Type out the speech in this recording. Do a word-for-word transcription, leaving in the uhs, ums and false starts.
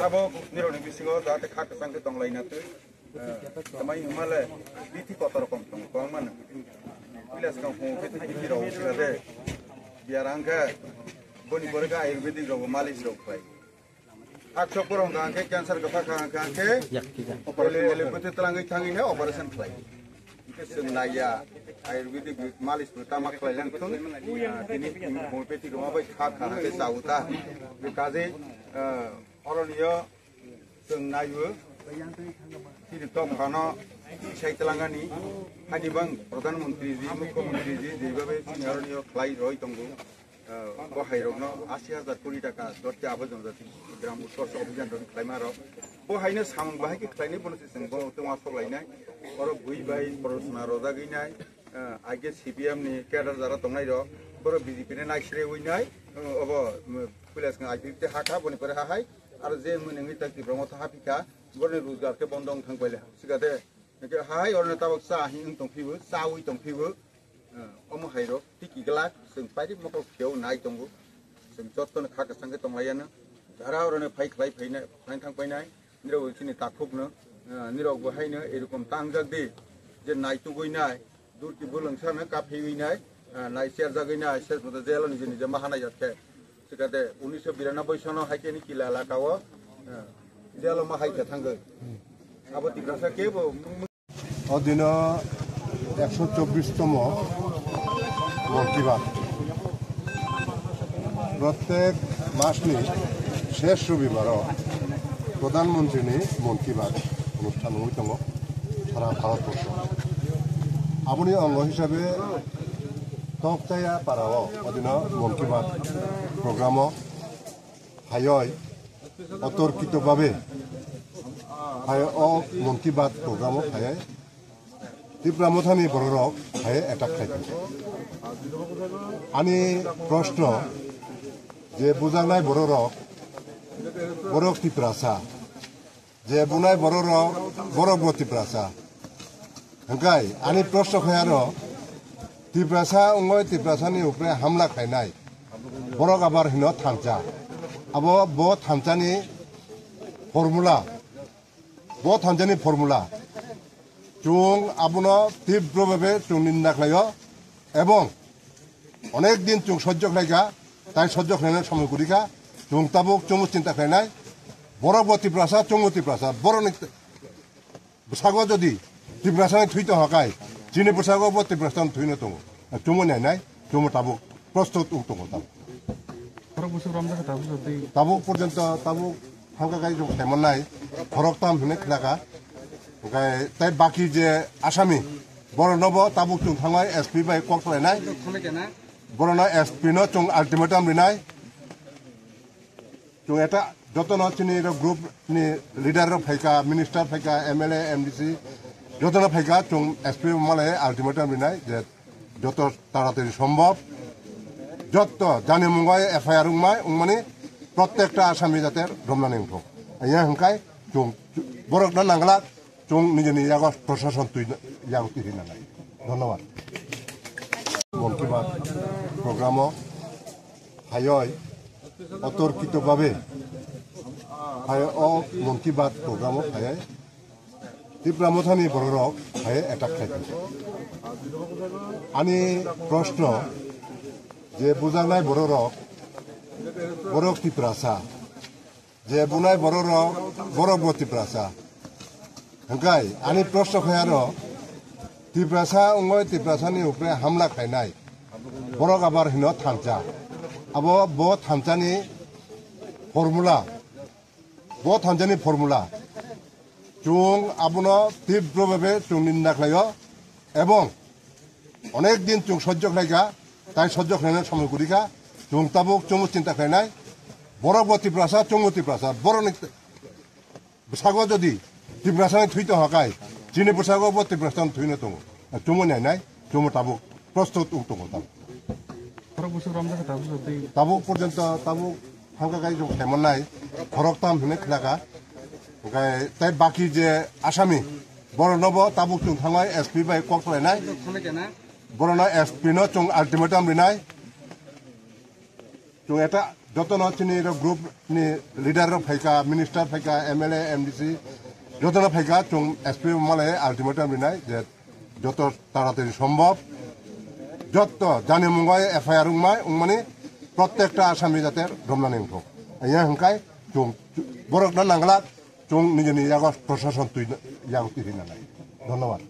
Abo nirokni bisingo jahate kha kwchang khe tonglaina twi, eh, tamai hwnmale bithi kotor rokom tongo, kwbangma no. Village kang hwngo khe bithi rok wngkha de, biyar wngkha, boni pore khe ayurvedic rok, malis rok khlai. Hakchok borok hwnka hwnkhe cancer kwpha kha hwnka hwnkhe operation ele bwtwi twlangwi thangwi no operation khlai. Hwnkhe chwng naiya ayurvedic malis bo tama khlai lang thung. Ah, tini homeopathy rwma bai kha kha hwnkhe chao ta. Hwnkhe kajei, ah, oroni o chwng naiyo. Chini tongphano sai twlangani hani bang Pradhan Mantri ji, Mukhyamantri ji, jeibabe chini oroni o khlai roi tongo. Ah, bo hai rokno asi hajar kori taka dorti abo jonjati gram utkorsh abhiyan rok khlaima rok. Bo haino samung bahai khe khlainai bono se chwng bo tongma sok lainai. Oro bui bai korosna rojagwi nai, ah, aige C P M ni cadre jara tongnai rok, boro B J P ni naisre ui nai, ah, obo, um, puila swkang I P F T ha kha, boni pore ha hai, aro je mwnwi tak Tipra Motha ha phi kha, boroni rojgar khe bondo wng thang paile sikha de. Hwnkhe hai oroni tabok cha hing wng tong phibo, chaui tong phibo, eh, omo hai rok tiki glak chwng pairi mokol kheo nai tongo. Chwng jotono kha kwchang khe tong lai ya no. Jara oroni phai khlai phai nai, phai thang pai nai. Nirok chini takhuk no, eh, nirok bo hai no erokom tang jak di je nai tugui nai, durti bulwng sa no ka phiui nai, eh, nai cher jagui nai, ses moto jail o nije nije ma hanai jak khe. Sikate unisho biranoboi sono hai khe ni kila elaka o, eh, jail o ma hai khe thangwi. Abo Tiprasa kebo O dino ekso chobbish tomo Mon Ki Baat. Prottek masni shesh robibaro Pradhan Mantrini Mon Ki Baat onusthan wngwi tongo sara Bharat borsho. Aboni ongo hisabe Tokchaya parao o dino Mon Ki Baat programo phaioi otorkito babe phai o Mon Ki Baat programo phaioi Tipra Mothani bororok phaioi attack khlai tongo. Ani proshno je bujaknai bororok, borok Tiprasa, je bunai bororok, borok bo Tiprasa. Hwnkhe ani proshno khai aro Tiprasa wngwi Tiprasani upre hamla khainai borok abar hino thansa. Abo bo thansani formula, bo thansani formula. Chwng abono tibro bhabe chwng ninda khlaio ebong onek din chwng sojjo khlaikha, tai sojjo khlaina somoi kwrwikha. Chwng tabuk chwngbo chinta khlainai, borok bo Tiprasa, chwngbo Tiprasa, borokni bwsago jodi Tiprasani thwi tongkha khai, chini bwsago bo Tiprasani thwino tongo. Chwngbo nainai, chwngbo tabuk prostut wng tongo tabuk. Borok bwswk romjakha tabuk jodi? Tabuk porjonto, tabuk thangkha khai chwng khaimannai, khoroktham hinwi khlakha. Hwnkhe tei baki je asami, borokno bo tabuk chwng thangnai S P bai kok salainai. Borokno S P no chwng ultimatum rinai. Chwng eta jotono chini rok group ni leader rok phaikha, minister phaikha, M L A, M D C jotono phaikha, chwng S P malai ultimatum rinai je joto taratari sombhob joto jani mungo F I R wngmai, wngmani prottekta asami jate romnani wngthok. Yang hwnkhe chwng borokno nanglak. Chwng nijini yago prosason twi yago twi hinanai. Dhonnobad. Mon Ki Baat programo phaioi otorkito babe phai o Mon Ki Baat programo phaioi Tipra Mothani bororok phaioi attack khlai tongo. Ani proshno je bujaknai bororok, borok Tiprasa, je bunai bororok, borok bo Tiprasa. Hwnkhe ani proshno khai aro Tiprasa wngwi Tiprasani upre hamla khainai borok abar hino thansa. Abo bo thansani formula, bo thansani formula. Chwng abono tibro bhabe chwng ninda khlaio ebong onek din chwng sojjo khlaikha, tai sojjo khlaina somoi kwrwikha. Chwng tabuk chwngbo chinta khlainai, borok bo Tiprasa, chwngbo Tiprasa, borokni bwsago jodi Tiprasani thwi tongkha khai, chini bwsago bo Tiprasani thwino tongo. Chwngbo nainai, chwngbo tabuk prostut wng tongo tabuk. Borok bwswk romjakha tabuk jodi? Tabuk porjonto tabuk thangkha khai chwng khaimannai, khoroktham hinwi khlakha. Hwnkhe tei baki je asami, borokno bo tabuk chwng thangnai S P bai kok salainai. Borokno S P no chwng ultimatum rinai. Chwng eta jotono chini rok group ni leader rok phaika, minister phaika, M L A, M D C, jotono phaika, chwng S P malai ultimatum rinai je joto taratari sombhob, joto jani mungai F I R wngmai, wngmani protekta asami jate romnani wngthok. Aya hwnkhe chwng borokno nanglak, chwng nijini yago prosason twi yang twi rinanai. Dhonnobad.